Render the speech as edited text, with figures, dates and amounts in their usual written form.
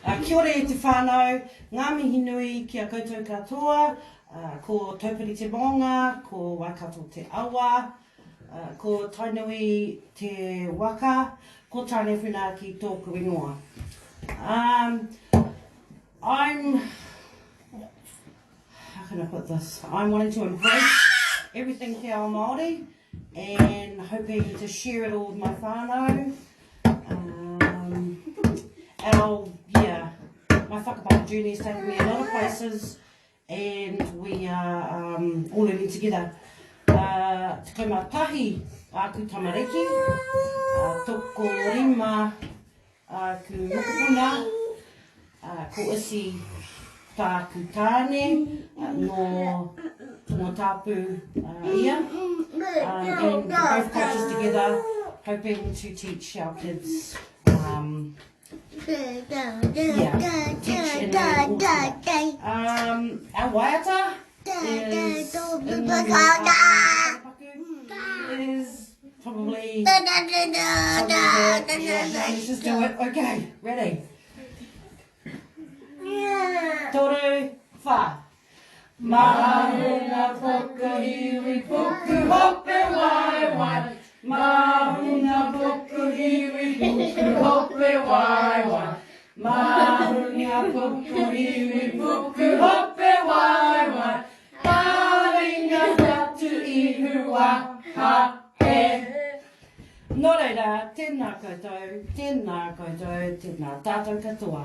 Kia ora e te whānau, ngā mihi nui ki a koutou katoa, ko Taupiri te maunga, ko Waikato te awa, ko Tainui te waka, ko Tānewhunaaki tōku ingoa. Um, I'm, how can I put this? I'm wanting to embrace everything Te Ao Māori and hoping to share it all with my whānau. Um, our, yeah, my whakapapa journey has taken me a lot of places and we are um, all learning together. Uh, 11 āku tamariki, uh, toko rima āku mokopuna, uh, ko Isi tāku tāne, uh, nō Tongatapu uh, ia. Um, and both cultures together, hoping to teach our kids um, yeah, teach and learn all together. Um, our waiata is in is probably something that, yeah, let's just do it. Okay, ready. Toru, wha. Mahunga pukuhiwi puku hope waewae Mahunga pukuhiwi puku hope waewae Mahunga pukuhiwi puku hope waewae Ka ringa whatu ihu wa ha he Nō reira, tēnā koutou, tēnā koutou, tēnā tātou katoa.